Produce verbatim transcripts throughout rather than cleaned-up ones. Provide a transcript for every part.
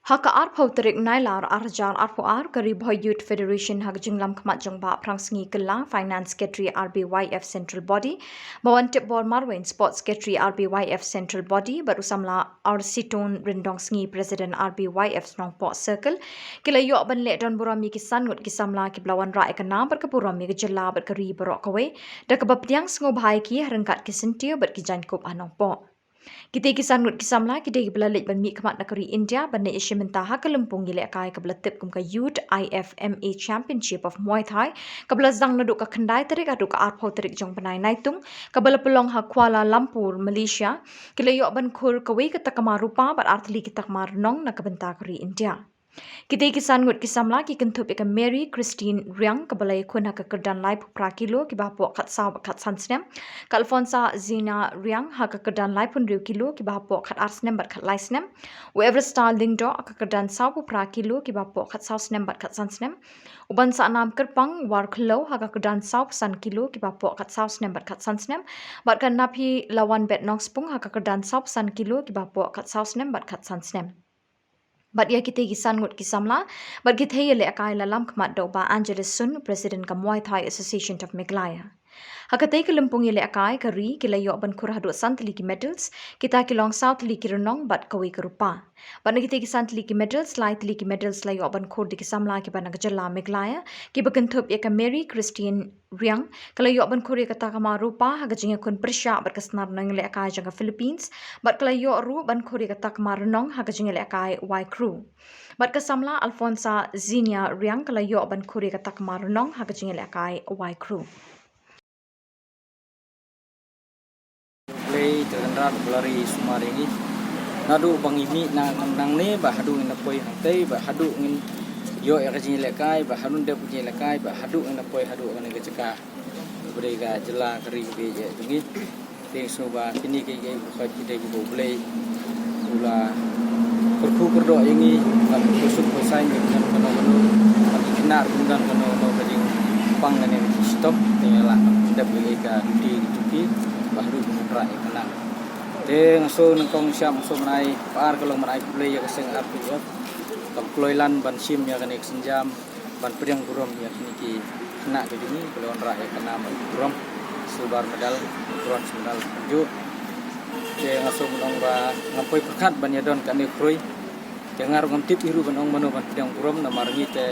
Ha ka arphew tarik Nailar arhajar arphew ar, ka Ri Bhoi Youth Federation ha ka jinglam khmat jong Bah Phrangsngi Kylla, Finance Secretary R B Y F Central Body, Bah Wantipbor Marwein, Sports Secretary R B Y F Central Body, bad u samla Arsitun Ryndongsngi, President R B Y F Nongpoh Circle, ki la ïoh ban leh don burom ïa ki san ngut ki samla kiba la wanrah ïa ka nam bad ka burom ïa ka jylla bad ka ri baroh kawei, da kaba pdiang sngewbha ïa ki ha ryngkat ki syntiew bad ki jaiñkup ha Nongpoh. Kitei ki san ngut ki samla ki dei kiba la leit ban mihkhmat na ka ri India ban leit ïashim bynta ha ka lympung ïalehkai kaba la tip kum ka Youth I F M A Championship of Muay Thai, kaba la sdang naduh ka khyndai tarik haduh ka arphew tarik jong u bnai Naitung, kaba la pynlong ha Kuala Lumpur, Malaysia. Ki la ïoh ban khur kawei ka takma rupa bad artylli ki takma rnong na ka bynta ka ri India. Kitei ki san ngut ki samla ki kynthup ïa ka Mary Christine Riang, kaba la ïakhun ha ka kyrdan laiphew phra kilo kiba hapoh khatsaw bad khatsan snem, ka Alfonsa Zina Riang ha ka kyrdan laiphew hynriew kilo kiba hapoh khatar snem bad khatlai snem, u Everstar Lyngdoh ha ka kyrdan sawphew phra kilo kiba hapoh khatsaw snem bad khatsan snem, u Bansahkam Kyrpang Warkhliew ha ka kyrdan sawphew san kilo kiba hapoh khatsaw snem bad khatsan snem, bad ka Naphilawanbet Nongspung ha ka kyrdan sawphew san kilo kiba hapoh khatsaw snem bad khatsan snem. Bad ïa kitei ki san ngut ki samla bad ki thei ïalehkai la lam khmat da u Bah Angeles Sun, President ka Muay Thai Association of Meghalaya. Ha katei ka lympung ïalehkai ka ri ki la ïoh ban khur haduh san tylli ki medals, kita ki long saw tylli ki rnong bad kawei ka rupa. Bad na kitei ki san tylli ki medals, lai tylli ki medals la ïoh ban khur da ki samla kiba na ka jylla Meghalaya, kiba kynthup ïa ka Mary Christine Riang, ka la ïoh ban khur ïa ka takma rupa ha ka jingïakhun pyrshah bad ka snar nongïalehkai jong ka Philippines, bad ka la ïoh ruh ban khur ïa ka takma rnong ha ka jingïalehkai Y Crew. Bad ka samla Alfonsa Zinia Riang ka la ïoh ban khur ïa ka takma rnong ha ka jingïalehkai Y Crew. Blei te kynrad ba la ri sumar ïa ngi. Naduh ba ngi mih na nangne ba haduh ngin ïa poi hangtei, ba haduh ngin ïoh ïa ka jingïalehkai, ba haduh ngin dep ka jingïalehkai, ba haduh ngin ïa poi haduh kane ka jaka. Ba dei ka jylla ka ri ba ïeit jong ngi. Te sngewbha kine kiei kiei baroh ki dei kiba U Blei u la kyrkhu kyrdoh ïa ngi, bad kyrkhu suk kyrkhu saiñ ïa ki don kano kano, bad ki khynnah ruh kin don kano kano ka jingpang lane ka jingshitom, te ngi la dep ïa ka duty ka duty ba haduh ban wanrah ïa ka nam. Te nga sngew nyngkong sha nga sngew ban ai, ba ar ka long ban ai khublei ïa ka seng R P F kaba kloi lan ban shim ïa kane ka sienjam ban pdiang burom ïa kine ki khynnah ka jong ngi ba la wanrah ïa ka nam bad burom, silver medal, bronze medal kumjuh. Te nga sngew ban ong ba ngam poi pyrkhat ban ïadon kane ka khrui. Te nga ruh ngam tip hi ruh ban ong mano ban pdiang burom namar ngi te,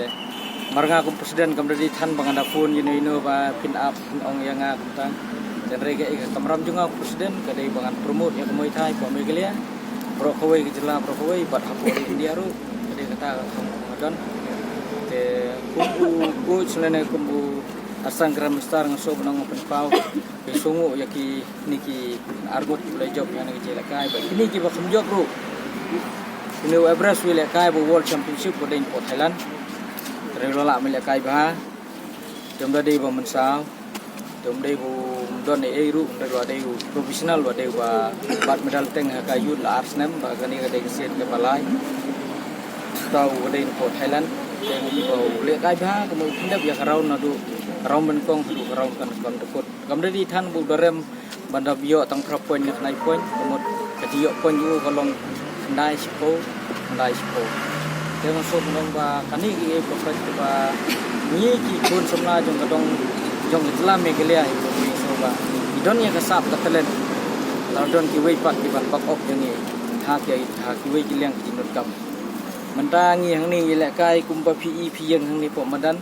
mar nga kum president kam da dei than ba ngan da phone ïano ïano ba phin ap phin ong ïa nga kumta. Te hynrei kaei ka kamram jong nga kum president ka dei ba ngan promote ïa ka Muay Thai hapoh Meghalaya baroh kawei, ka jylla baroh kawei bad hapoh India ruh. Ka dei kata ka kam nga don. Te kum u coach lane kum u assistant Grandmaster nga sngew ban ong nga pynpaw, phi sngew ïa kine ki arngut kiba la jop ïa kane ka jingïalehkai bad kine kiba kham jop ruh. Une u Everest u ïalehkai ba World Championship ba dei hapoh Thailand. Te u la lah ban ïalehkai bha. Te um da dei ba mynsaw. Te um dei ba um don ei ei ruh, um dei ba dei u professional, ba dei ba bat medal teng ha ka youth la ar snem, ba kane ka dei ka sien kaba lai. Te u ba dei hapoh Thailand. Te um dei ba u lehkai bha, kumba u pyndep ïa ka round naduh ka round nyngkong haduh ka round kaba nyngkong. Kam da dei than ba u da rem ban da ïoh tang phra point ne khyndai point, ka mut ka jingïoh point jong u ka long khyndai shiphew, khyndai shiphew. Te nga sngew ban ong ba kane ka dei ka pyrthei kaba ngi ki khun samla jong ka dong, jong ka jylla Meghalaya, ngi sngew ba ngi don ïa ka sap ka talent. La don kiwei pat ki ban back up ïa ngi ha ki, ha kiwei ki liang ki jingdonkam. Mynta ngi hangne ngi lehkai kumba phi i phi ïeng hangne hapoh madan.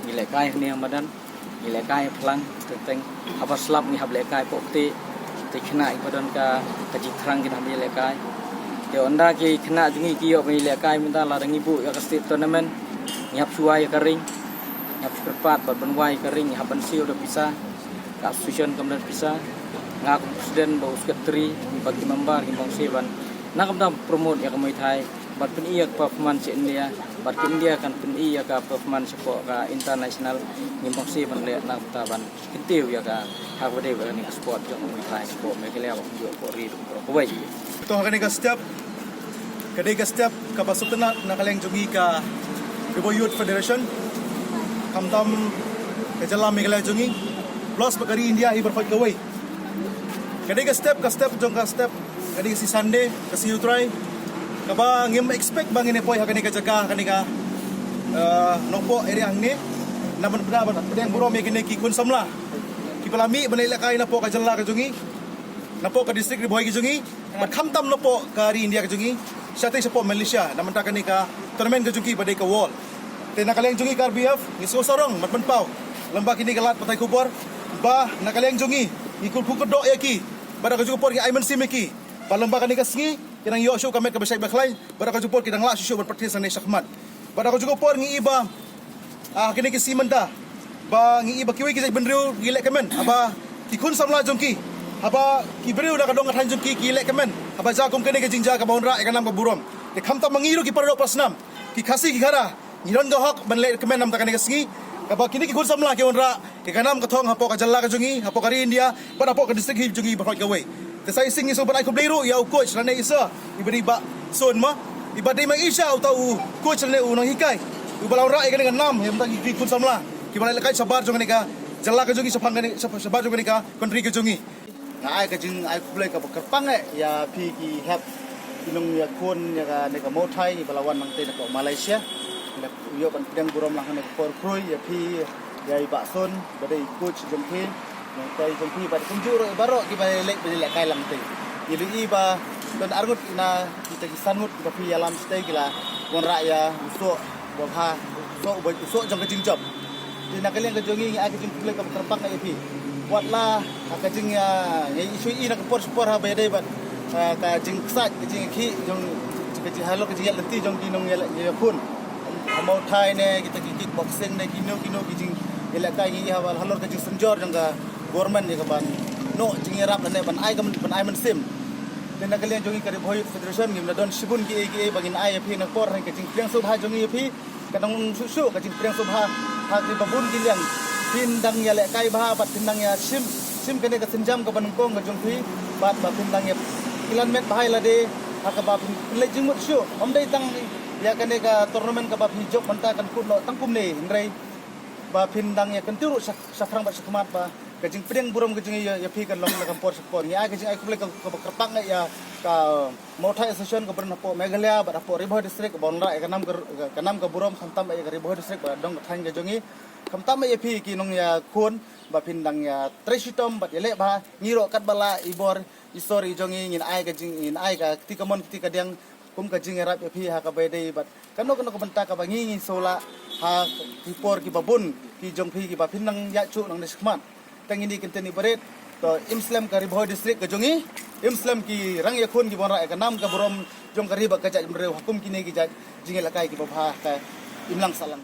Ngi lehkai hangne ha madan. Ngi lehkai ha phlang, teng teng haba slap ngi hap lehkai hapoh ktieh. Te khynnah kiba don ka, ka jingthrang kin hap ïalehkai. Te ynda ki khynnah jong ngi ki ïoh ban ïalehkai mynta lada ngi buh ïa ka state tournament, ngi hap shu wai ïa ka ring, ngi hap shu kyrpad bad ban wai ïa ka ring, ngi hap ban siew da pisa. Ka association kam don pisa. Nga kum president bad u secretary bad ki member ngi mong siew ban na ka bynta promote ïa ka Muay Thai. Bad pyni ïa ka performance sha India, bad ka India kan pyni ïa ka performance shapoh ka international, ngi mong siew ban leh na ka bynta ban kyntiew ïa ka, ha kaba dei ba kane ka sport jong ka Muay Thai shapoh Meghalaya bad kumjuh hapoh ri baroh kawei. To ha kane ka step, ka dei ka step kaba sngewtynnat na ka liang jong ngi ka Ri Bhoi Youth Federation, khamtam ka jylla Meghalaya jong ngi, plus bad ka ri India hi baroh kawei. Ka dei ka step, ka step jong ka step, ka dei ka sngi Sunday, ka sngi U Trai. Kaba ngim expect ba ngin ïa poi ha kane ka jaka, ha kane ka, eh, Nongpoh area hangne. Namar ba pdiang burom ïa kine ki khun samla kiba la mih ban leh lehkai napoh ka jylla ka jong ngi, napoh ka district Ri Bhoi ka jong ngi, bad khamtam napoh ka ri India ka jong ngi, shatei shapoh Malaysia, namar kane ka tournament ka jong ki ba dei ka World. Te na ka liang jong ngi ka R B F ngi sngewsarong bad pynpaw lem bad kine ki lad pathai khubor ba na ka liang jong ngi ngi kyrkhu kyrdoh ïa ki, bad ha kajuh ka por ngi ai mynsiem ïa ki ba lem bad kane ka sngi kin nang ïoh shuh ka met kaba shait ba khlaiñ, bad ha kajuh ka por kin nang lah shuh shuh ban practice hangne shakhmat. Bad ha kajuh ka por ngi i ba, ah, kine ki sngi mynta ba ngi i ba kiwei ki jaitbynriew ki lehkmen, haba ki khun samla jong ki, haba ki briew na ka dong ka thaiñ jong ki ki lehkmen, haba jia kum kane ka jingjia kaba wanrah ïa ka nam ka burom. Te khamtam ma ngi ruh ki para doh para snam, ki Khasi ki Khara, ngi don ka hok ban lehkmen namar kane ka sngi kaba kine ki khun samla ki wanrah ïa ka nam ka thong hapoh ka jylla ka jong ngi, hapoh ka ri India, bad hapoh ka district hi jong ngi baroh kawei. Te sa shisien ngi sngewbha ban ai khublei ruh ïa u coach lane i sir, iba dei i Bah Sun ma, iba dei ma i sha uta u coach lane u nonghikai uba la wanrah ïa kane ka nam ïa khamtam ki khun samla kiba la lehkai shabar jong kane ka jylla ka jong ngi, shaphang kane, shab-, shabar jong kane ka country ka jong ngi. Nga ai ka jingai khublei kaba kyrpang eh ïa phi ki hep ki nongïakhun ïa kane ka Muay Thai ba la wan nangtei na ka Malaysia. Nga ïoh ban pdiang burom lang ha kane ka por khrui ïa phi, ïa i Bah Sun ba dei coach jong phi, nonghikai jong phi, bad kumjuh ruh ïa baroh kiba leit ban lehkai lang te. Ngi la i ba don arngut na kita ki san ngut kiba phi ïalam shatei ki la wanrah ïa u soh ba bha, u soh ba, u soh jong ka jingjop. Te na ka liang ka jong ngi ngi ai ka jingkhublei kaba kyrpang ïa phi. Wat la ha ka jing, ah, ngi shu i na ka por sha por haba ïadei bad, ah, ka jingksaid, ka jingkhih jong, ka jing halor ka jingïaid lynti jong ki nongïakhun. Ha Muay Thai ne, kita ki kickboxing ne, kino kino ki jingïalehkai ngi i haba halor ka jingsynjor jong ka government ïa ka ban noh jingïarap lane ban ai ka myn-, ban ai mynsiem. Te na ka liang jong ngi ka Ri Bhoi Youth Federation ngim la don shibun kiei kiei ba ngin ai ïa phi na ka por, hynrei ka jingpdiang sngewbha jong ngi ïa phi ka dang long shuh shuh, ka jingpdiang sngewbha ha kiba bun ki liang. Phin dang ïalehkai bha bad phin dang ïashim, shim kane ka sienjam kaba nyngkong ka jong phi, bad ba phin dang ïa, ïa kylliang met bha ïa lade ha kaba phin, phin leit jingmut shuh. Ym dei tang ïa kane ka tournament kaba phi jop mynta kan kut noh tang kumne, hynrei ba phin dang ïa kyntiew ruh sha, shaphrang bad shakhmat ba ka jingpdiang burom ka jong ngi ïa, ïa phi kan long na ka por sha ka por. Ngi ai ka jingai khublei ka, kaba kyrpang ïa ka Muay Thai Association kaba don hapoh Meghalaya bad hapoh Ri Bhoi District kaba wanrah ïa ka nam ka, ka nam ka burom, khamtam ïa ka Ri Bhoi District bad dong ka thaiñ ka jong ngi. Khamtam ïa phi ki nongïakhun ba phin dang ïatrei shitom bad ïaleh bha. Ngi ruh katba lah i bor i sor i jong ngi ngin ai ka jing, ngin ai ka kti kamon kti kadiang kum ka jingïarap ïa phi ha kaba ïadei bad kano kano ka bynta kaba ngi ngi sngewlah ha ki por kiba bun ki jong phi kiba phin nang ïaid shuh nangne shakhmat. Te ngin ïa kyntiew barit, to im slem ka Ri Bhoi District ka jong ngi, im slem ki rangïakhun kiba wanrah ïa ka nam ka burom jong ka ri bad ka jaitbynriew ha kum kine ki jait jingïalehkai kiba bha ha ka imlang sahlang.